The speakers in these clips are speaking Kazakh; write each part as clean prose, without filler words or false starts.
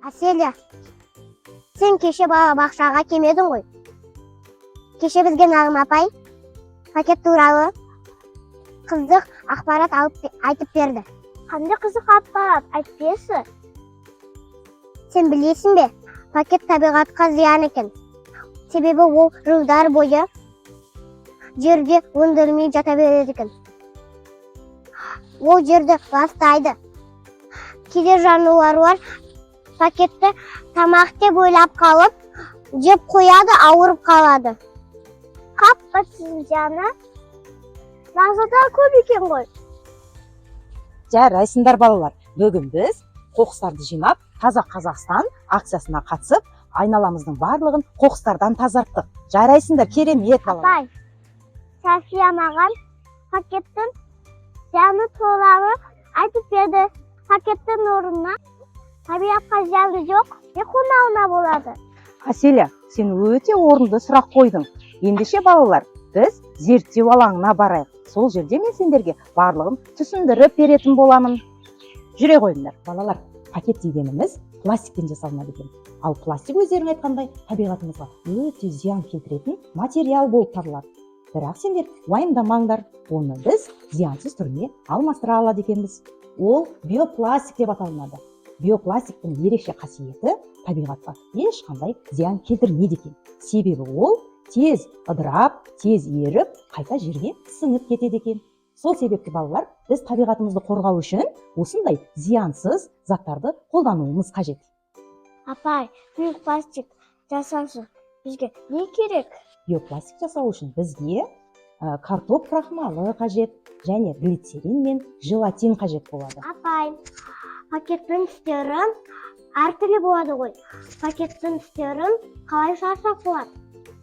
Әселя, сен кеше балабақшаға келмедің ғой. Кеше бізге Нағым апай пакет туралы қызық ақпарат алып айтып берді. Қандай қызық ақпарат, айтып берші. Сен білесің бе, пакет табиғатқа зиян екен. Себебі ол жылдар бойы жерде өндірмей жата береді екен. Ол жерді ластайды. Кейде жануарлар пакетті тамақ деп ойлап қалып, жеп қояды, ауырып қалады. Қап, пакеттің зияны назарда көп екен ғой. Жарайсыңдар, балалар! Бүгін біз қоқыстарды жинап, «Таза Қазақстан» акциясына қатысып, айналамыздың барлығын қоқыстардан тазарттық. Жарайсыңдар, керемет, балалар! Апай, София маған пакеттің зияны туралы айтып берді. Пакеттің орнына табиғатқа зияны жоқ не қолдануына болады? Әселя, сен өте орынды сұрақ қойдың. Ендеше, балалар, біз зерттеу алаңына барайық. Сол жерде мен сендерге барлығын түсіндіріп беретін боламын. Жүре қойыңдар, балалар. Пакет дегеніміз пластиктен жасалынады екен. Ал пластик, өздерің айтқандай, табиғатымызға өте зиян келтіретін материал болып табылады. Бірақ сендер уайымдамаңдар, оны біз зиянсыз түріне алмастыра алады екенбіз. Ол биопластик деп аталынады. Биопластиктің ерекше қасиеті — табиғатқа ешқандай зиян келтірмейді екен, себебі ол тез ыдырап, тез еріп, қайта жерге сіңіп кетеді екен. Сол себепті, балалар, біз табиғатымызды қорғау үшін осындай зиянсыз заттарды қолдануымыз қажет. Апай, биопластик жасау үшін бізге не керек? Биопластик жасау үшін бізге картоп крахмалы қажет және глицерин мен желатин қажет болады. Апай, пакеттің түстері әртүрлі болады ғой. Пакеттің түстерін қалай шығарсақ болады?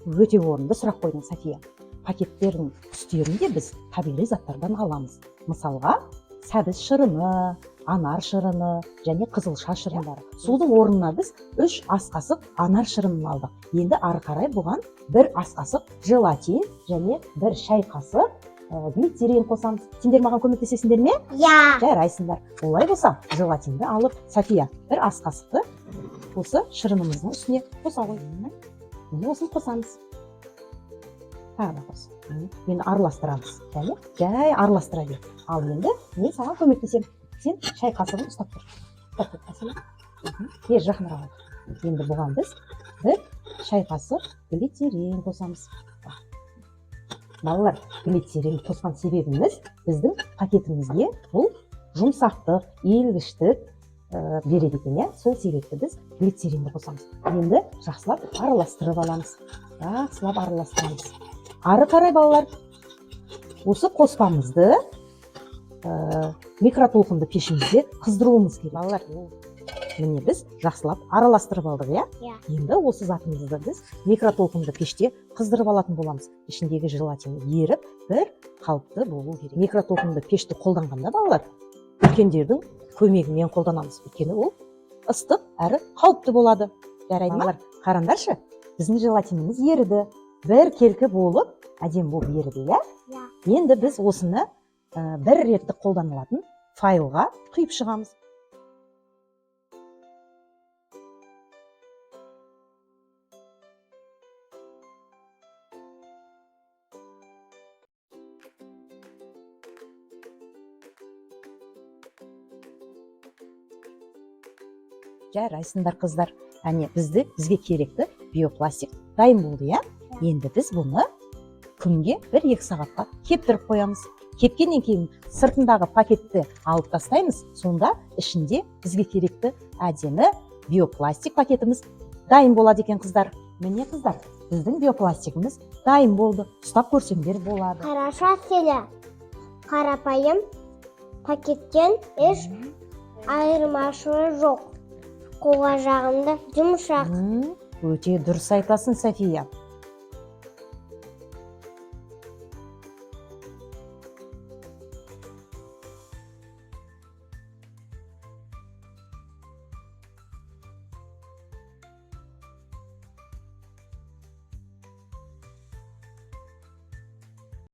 Өте орынды сұрақ қойдың, София. Пакеттердің түстерін де біз табиғи заттардан аламыз. Мысалға, сәбіз шырыны, анар шырыны және қызылша шырындары. Судың орнына біз 3 ас қасық анар шырынын алдық. Енді ары қарай бұған 1 ас қасық желатин және 1 шай қасық глицерин қосамыз. Сендер маған көмектесесіңдер ме? Иә. Жарайсыңдар! Олай болса, желатинді алып, София, 1 ас қасықты осы шырынымыздың үстіне қоса ғой. Міне, осыны қосамыз. Тағы да қос. Енді араластырамыз және жай араластыра бер. Ал енді мен саған көмектесемін. Сен шай қасығын ұстап тұр, ұстап тұр, Әсел. Бер, жақынырақ ал. Енді бұған біз 1 шай қасық глицерин қосамыз. Балалар, глицерин қосқан себебіміз — біздің пакетімізге бұл жұмсақтық, иілгіштік береді екен, иә. Сол себепті біз глицеринді қосамыз. Енді жақсылап араластырып аламыз, жақсылап араластырамыз. Ары қарай, балалар, осы қоспамызды микротолқынды пешімізде қыздыруымыз керек. Балалар, міне, біз жақсылап араластырып алдық, иә? Иә. Енді осы затымызды біз микротолқынды пеште қыздырып алатын боламыз. Ішіндегі желатин еріп, бір қалыпты болу керек. Микротолқынды пешті қолданғанда, балалар, үлкендердің көмегімен қолданамыз, өйткені ол ыстық әрі қауіпті болады. Жарайды ма, балалар? Қараңдаршы, біздің желатиніміз еріді, бір келкі болып, әдемі болып еріді, иә? Иә. Енді біз осыны бір реттік қолданылатын файлға құйып шығамыз. Жарайсыңдар, қыздар! Әне, бізге керекті биопластик дайын болды, иә? Енді біз бұны күнге 1-2 сағатқа кептіріп қоямыз. Кепкеннен кейін сыртындағы пакетті алып тастаймыз. Сонда ішінде бізге керекті әдемі биопластик пакетіміз дайын болады екен. Қыздар, міне, қыздар, біздің биопластигіміз дайын болды. Ұстап көрсеңдер болады. Қарашы, Әселя, қарапайым пакеттен еш айырмашылығы жоқ. Қолға жағымды, жұмсақ. Өте дұрыс айтасың, София.